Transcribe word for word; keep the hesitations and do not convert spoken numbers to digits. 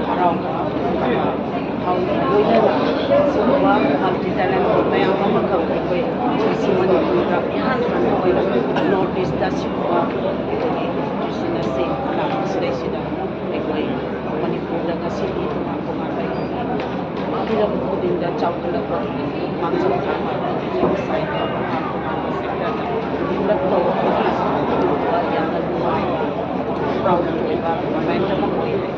ꯍꯔꯥꯎꯕ, ꯍꯔꯥꯎꯕ ꯂꯣꯏꯅꯅ ꯁꯤꯒꯨꯝꯕ multi talent ꯃꯌꯥꯝ ꯑꯃꯈꯛ ꯑꯩꯈꯣꯏ ꯉꯁꯤ ꯃꯅꯤꯄꯨꯔꯗ ꯏꯍꯥꯟ ꯍꯥꯟꯕ ꯑꯣꯏꯅ North East ꯇ ꯁꯤꯒꯨꯝꯕ ꯑꯩꯈꯣꯏꯒꯤ institution ꯑꯁꯤ ꯂꯥꯛꯄꯁꯤꯗꯩꯁꯤꯗ ꯑꯩꯈꯣꯏ ꯃꯅꯤꯄꯨꯔꯗ ꯉꯁꯤꯗꯤ ꯇꯣꯉꯥꯟ ꯇꯣꯉꯥꯟꯕ ꯑꯩꯈꯣꯏꯒꯤ ꯍꯤꯔꯝ ꯈꯨꯗꯤꯡꯗ ꯆꯥꯎꯈꯠꯂꯛꯄ, ꯃꯥꯡꯖꯧ ꯊꯥꯕ, ꯉꯁꯥꯏꯒꯤ ꯇꯣꯉꯥꯟ ꯇꯣꯉꯥꯟꯕ sector ꯗ ꯄꯨꯂꯞ ꯇꯧꯔꯛꯄꯒꯤ ꯌꯥꯝꯅ ꯅꯨꯡꯉꯥꯏꯕ, proud ꯑꯣꯏꯕ moment ꯑꯃ ꯑꯣꯏꯔꯦ꯫